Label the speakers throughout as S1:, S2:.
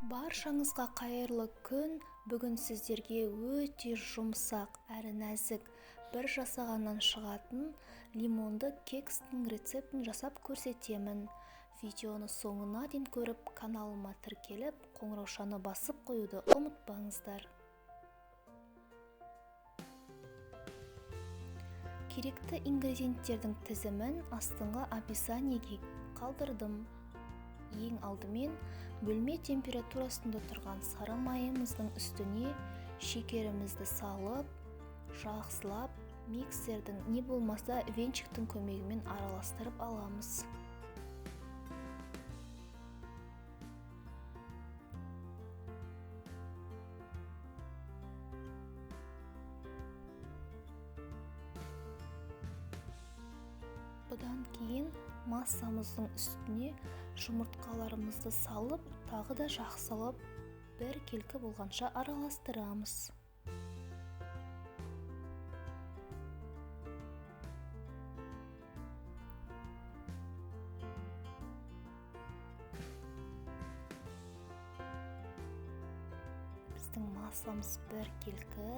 S1: Баршаңызға қайырлы күн. Бүгін сіздерге өте жұмсақ әрі нәзік бір жасағаннан шығатын лимонды кекстің рецептін жасап көрсетемін. Видеоны соңына дейін көріп, каналыма тіркеліп, қоңыраушаны басып қоюды ұмытпаңыздар. Керекті ингредиенттердің тізімін астыңғы описаниеге қалдырдым. Ең алдымен бөлме температурасында тұрған сары майымыздың үстіне шекерімізді салып, жақсылап миксердің не болмаса венчиктің көмегімен араластырып аламыз. Бұдан кейін массамыздың үстіне жұмыртқаларымызды салып, тағы да жақсылап бір келкі болғанша араластырамыз. Біздің массамыз бір келкі,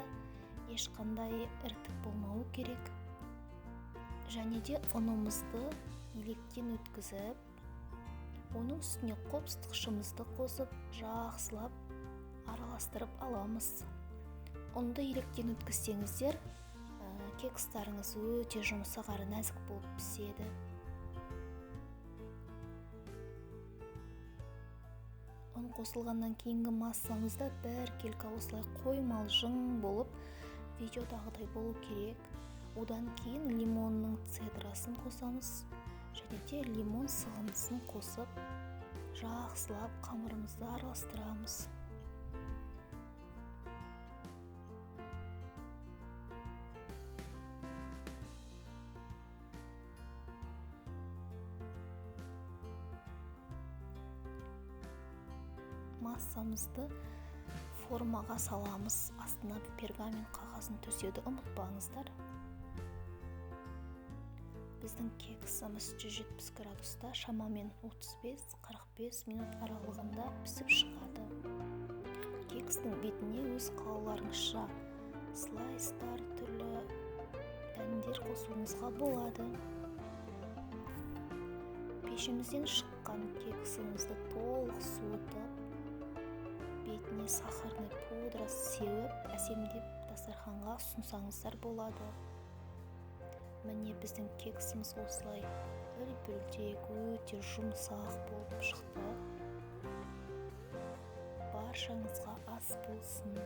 S1: ешқандай ірітік болмауы керек. Және де ұнымызды електен өткізіп, оның үстіне қопсытқышымызды қосып, жақсылап араластырып аламыз. Ұнды електен өткізсеңіздер, кекстарыңыз өте жұмсақ әрі нәзік болып піседі. Ұн қосылғаннан кейінгі массамызда бір келкі осылай қоймалжың болып, видеодағыдай болу керек. Одан кейін лимонның цедрасын қосамыз және де лимон сығындысын қосып, жақсылап қамырымызды араластырамыз. Массамызды формаға саламыз. Астына пергамент қағазын төсеуді ұмытпаңыздар. Біздің кексіміз 170 градуста шамамен 35-45 минут аралығында пісіп шығады. Кекстің бетіне өз қалауларыңызша слайстар, түрлі дәндер қосуыңызға болады. Пешімізден шыққан кексімізді толық суытып, бетіне сахарный пудра сеуіп, әсемдеп дастарханға ұсынсаңыздар болады. Міне біздің кексіміз осылай үлпілдек, өте жұмсақ болып шықты. Баршаңызға ас болсын.